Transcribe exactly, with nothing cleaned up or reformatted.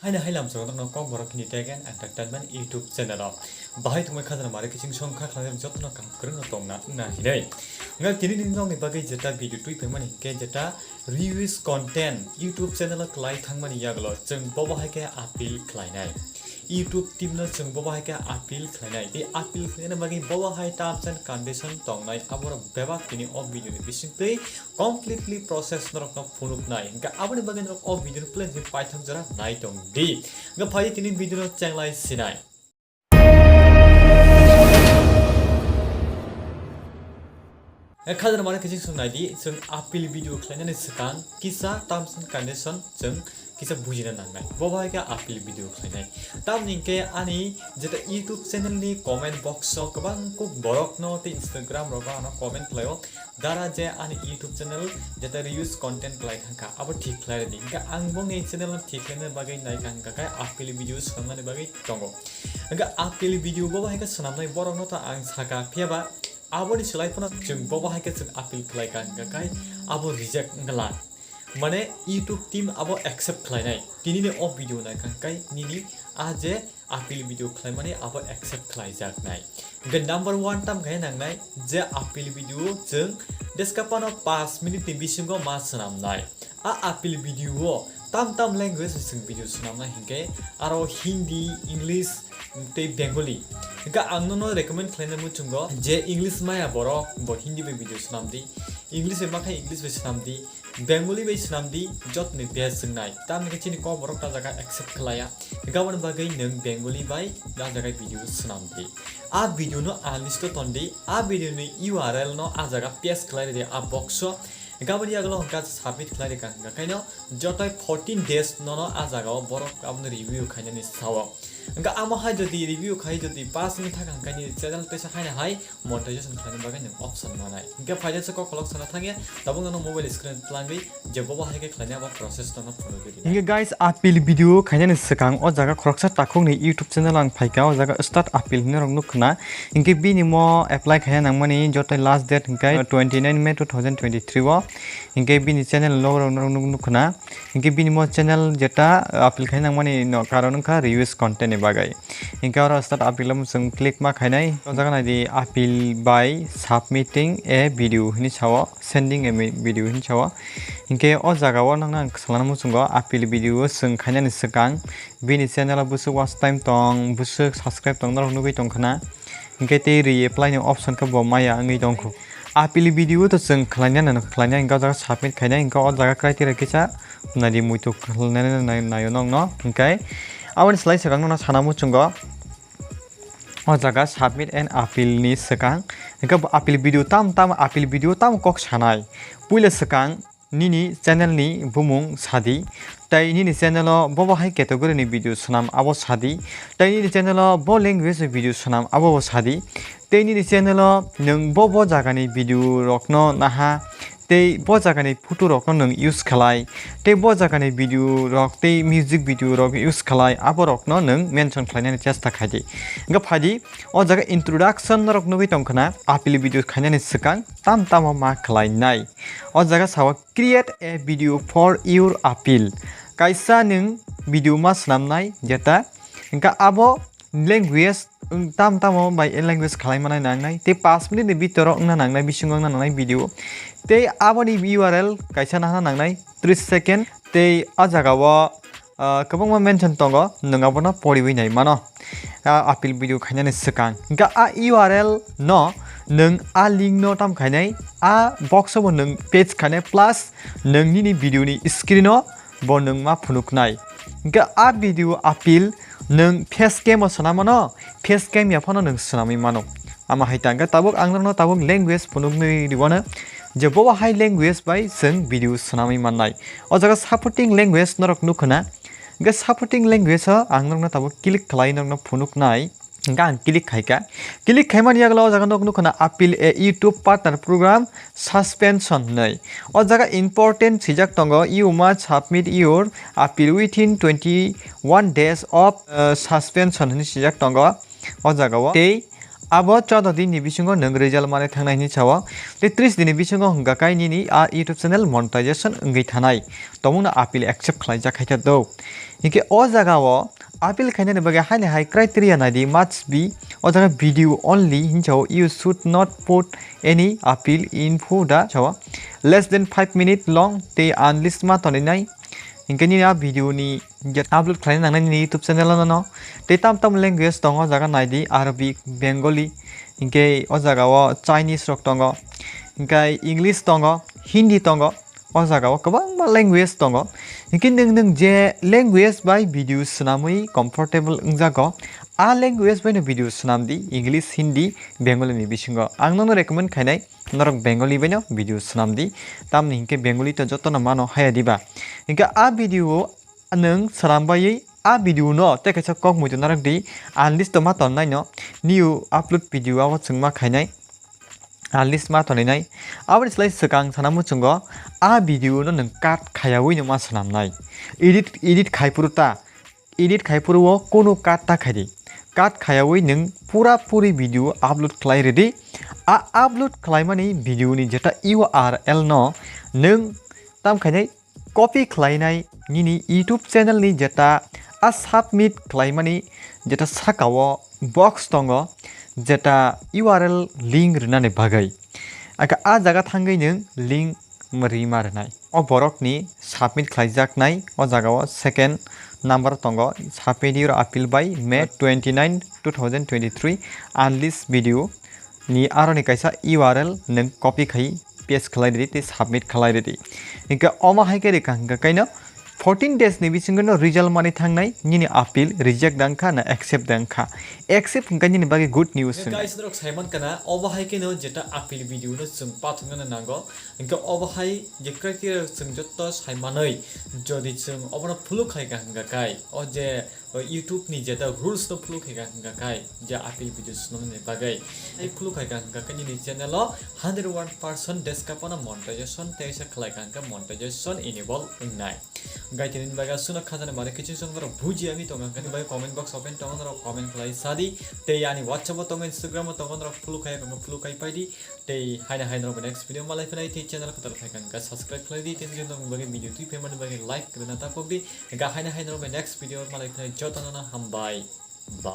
Haino hai lamsao nokno kok borok hini tag and entertainment YouTube channel o. Bahai thumai khajana mare kiching song kha khlai jotono kaham kwrwngno tongna wngna hinwi. Wngkha tini ni nokni bagwi jeta video twi phaimani hinkhe jeta reuse content YouTube channel o kwlai thangmani yagulo chwng bobo hai khe appeal khlainai. YouTube team no chwng bobo hai khe appeal khlainai. Tei appeal khlaina bagwi bobo hai terms and condition tongnai aborok bebak tini o video ni bisingtwi completely process norokno phunuknai. Hinkhe aboni bagwi norok o video ni playlist ni paithak jora nai tong di. Hinkhe phai tini video no chenglai sinai. Khajana mane khe chwng nai di, chwng appeal video khlainani swkang kisa terms and condition chwng kisa bujina nangnai. Bo bai khe appeal video khlainai. Tamni hinkhe ani jeta YouTube channel ni comment box o kwbang kuk borok no tei Instagram rogo ano comment khlaio. Dara je ani YouTube channel jeta reuse content khlai thangkha, abo thik khlai rwdi. Hinkhe ang bongni channel no thik khlaina bagwi nai kha hinkhe appeal video swnamnani bagwi tongo. Hinkhe appeal video bo bai khe swnamnai borok no to ang saka, phiya ba aboni slai phano chwng bobo hai khe chwng appeal khlai kha, hinkhe kai abo reject wngla. Mane YouTube team abo accept khlainai. Tini ni o video nai kha, hinkhe nini a je appeal video khlaimani abo accept khlaijaknai. Hinkhe number one tam khe nangnai je appeal video chwng deska phano panch minute ni bisingo ma swnamnai. A appeal video o tam tam language chwng video swnamnai hinkhe aro Hindi, English, tei Bengali. Hinkhe ang nono recommend khlaina muchungo je English maya borok bo Hindi bai video swnam di, English bai makha English bai swnam di, Bengali bai swnam di, jotoni best wngnai. Tamni khe chini kok borok ta jaga accept khlaiya. Hinkhe aboni bagwi nwng Bengali bai ta jaga video swnam di. A video no a list o ton di, a video ni U R L no a jaga paste khlai rwdi a box o. Hinkhe aboni yagulo hinkhe submit khlai rwkha, hinkhe kaino jotoi fourteen days nono a jaga o borok abono review khainani sao. Hinkhe amo hai jodi review khai jodi pass wngwi thangkha hinkhe nini channel teisa haino hai monetization khlaina bagwi nwng option manai. Hinkhe phaida se kok kolok sana thangya, tabuk nono mobile screen twlangwi je bobo hai khe khlaina abo process nono phunugwi rwnai. Hinkhe guys, appeal video khainani swkang o jaga khoroksa takhukni YouTube channel ang phaikha, o jaga start appeal hinwi rok nukkhwna. Hinkhe bini mo apply khaina nangmani joto last date hinkhe twenty nine May two thousand twenty three o. Hinkhe bini channel logo rok nukkhwna. Hinkhe bini mo channel jeta appeal khaina nangmani no karon wngkha reuse content ni bagwi. Hinkhe oro start appeal o chwng click ma khainai. O jaga naidi appeal by submitting a video hinwi sao, sending a mi-, video hinwi sao. Hinkhe o jaga o nokna ang swlana muchungo appeal video o chwng khainani swkang bini channel o bwswk watch time tong, bwswk subscribe tong norok nugwi tongkhwna. Hinkhe tei re-apply ni option khe bo maya wngwi tongkho. Appeal video to chwng khlaina nang khlaina hinkhe o jaga submit khaina hinkhe o jaga criteria kisa naidi muitu khlainani nai-, naio nokno hinkhe aboni slai swkang nono sana muchungo o jaga submit and appeal ni swkang hinkhe bo appeal video tam tam appeal video tam kok sanai puila swkang nini channel ni bumung sadi, tei nini channel o bobo hai category ni video swnam abo sadi, tei nini channel o bo language ni video swnam abo bo sadi, tei nini channel o nwng bo bo jaga ni video rok no naha, tei bo jaga ni photo rok no nwng use khlai, tei bo jaga ni video rok tei music video rok use khlai abo rok no nwng mention khlainani chesta khaidi. Hinkhe phaidi o jaga introduction norok nugwi tongkhwna appeal video khainani swkang tam tamo ma khlainai. O jaga sao create a video for your appeal. Kaisa nwng video ma swnamnai jeta hinkhe abo language wng tam tamo bai language khlai manai nangnai tei panch minute ni bitor o wngna nangnai bisingo wngna nangnai video tei aboni U R L kaisa nahana nangnai tris second tei o jaga o ah, kwbangma mention tongo, nwng abono poriwi nai mano. Ah, appeal video khainani swkang. Hinkhe a U R L no nwng a link no tam khainai, a box o bo nwng paste khainai, plus nwng nini video ni screen o bo nwng ma phunuknai. Hinkhe a video appeal nwng face cam o swnam mano, face cam ya phano nwng swnamwi mano. Ama hai ta hinkhe tabuk ang norokno tabuk language phunuknwi rwano je bobo hai language bai chwng video swnamwi mannai. O jaga supporting language norok nukho na. Hinkhe supporting language o ang norokno tabuk click khlai norokno phunuknai. Hinkhe ang click khaikha. Click khaimani yagulo o jaga nok nukho na appeal a YouTube partner program suspension hinwi. O jaga important swijak tongo, "You must submit your appeal within twenty one days of, uh, suspension" hinwi swijak tongo o jaga o. Tei Abo choudo din ni bisingo nwng result manwi thangnai hinwi sao. Tei tris din ni bisingo hwnkha khe nini a YouTube channel monetization wngwi thanai. Tongmungno appeal accept khlaijak hai khe do. Hinkhe o jaga o appeal khainani bagwi haini hai criteria naidi, must be o jaga video only hinwi sao, you should not put any appeal info da sao. Less than five minute long tei unlist ma tonwi nai. Hinkhe nini a video ni je upload khlaina nangnai nini YouTube channel o no. Tei tam tam language tongo o jaga naidi, Arabic, Bengali, hinkhe o jaga o Chinese rok tongo, hinkhe English tongo, Hindi tongo, o jaga o kwbangma language tongo. Hinkhe nwng, nwng je language bai video swnamwi comfortable wngjago, a language bai no video swnam di, English, Hindi, Bengali ni bisingo. Ang nono recommend khainai norok Bengali bai no video swnam di, tamni hinkhe Bengali to joto no mano haya diba. Hinkhe a video o nwng swnam baiwi a video no tei kaisa kok muitu narwk di, unlist to ma tongnai no, new upload video o chwng ma khainai, unlist ma tonwi nai. Aboni slai swkang sana muchungo a video no nwng cut khayawi no ma swnamnai, edit, edit khai phuru ta, edit khai phuru o kunu cut ta khai di, cut khayawi nwng pura puri video upload khlai ridi. A upload khlaimani video ni jeta U R L no nwng tam khainai copy khlainai nini YouTube channel ni jeta a submit khlaimani jeta saka o box tongo, jeta U R L link rwnani bagwi. Aka a jaga thangwi nwng link rima rwnai. O borok ni submit khlaijaknai o jaga o second number tongo, submit your appeal by May twenty-nine, two thousand twenty-three, unlist video ni aro ni kaisa U R L nwng copy khai paste khlai ridi tei submit khlai ridi. Hinkhe omo hai khe rikha hinkhe kaino fourteen days ni bisingo no result manwi thangnai, nini appeal reject da wngkha na accept da wngkha. Accept hinkhe nini bagwi good news wngkha. Guys, norok sai mankha na, obo hai kheno jeta appeal video no chwng pathoknani nango. Hinkhe obo hai je criteria chwng joto sai manwi, jodi chwng obono follow khai kha hinkha khai, o je o YouTube ni jeta rules no follow khai kha hinkha khai, je appeal video swnamnani bagwi. Hai follow khai kha hinkha khai nini channel o hundred one percent deskap no monetization tei sa khlai kha hinkha monetization enable wngnai. Gai tini bagwi aswkno khajani mare kiching song norok buji ami tongo hinkha ni bagwi comment box open tongo norok comment khlai sadi. Tei ani WhatsApp o tongo, Instagram o tongo norok follow khai kha follow khai paidi. Tei haino hai norok next video malai phinai tei channel kwtal khai kha hinkha subscribe khlai di tei jindong bagwi video twi phaimani bagwi like rwna tapok di. Hinkha haino hai norok next video malai phinai jotono no hambai. Bye.